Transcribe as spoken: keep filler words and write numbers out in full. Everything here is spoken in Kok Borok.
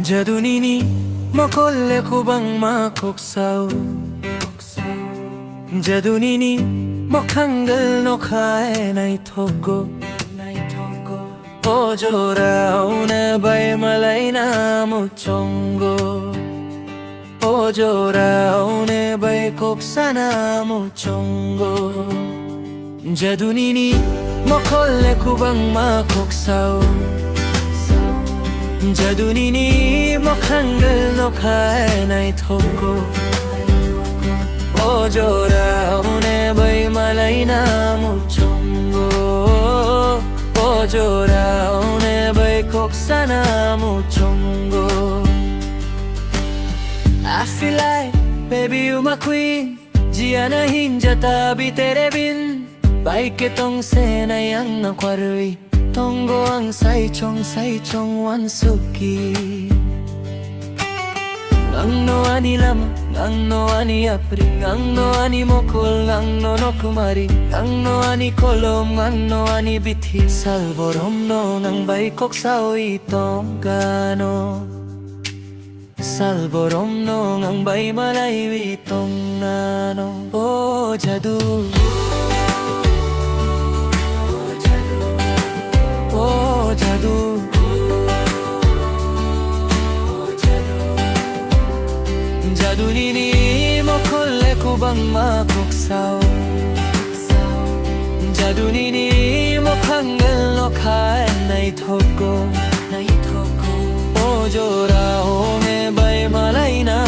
Jadunini mokol le kwbangma kok sao. Jadunini mwkhang gel nokha naithokgo. O jora hwnwi bai malaina muchungo. O jora hwnwi bai kok sana muchungo. Jadunini mokol le kwbangma kok sao. Jadunini mwkhang gel nokha naithokgo. O jora hwnwi bai malaina muchungo. O jora hwnwi bai kok sana muchungo. I feel like, baby, you my queen. Jiana hinjata bi tere bin. Bai ke tong se na yang na kwarwi. Tongo ang saichung saichung wansuki. Ngangno ani lama, ngangno ani yapri, ngangno ani mokol, ngangno nokumari, ngangno ani kolom, ngangno ani bithi. Sal boromno ngang bai kok sawi tongkano. Sal boromno ngang bai malaiwi tongnano. O jadu. O jadu. Jadunini mokol le kwbangma kok sao. Jadunini mwkhang gel nokha naithokgo. O jora hwnwi bai malaina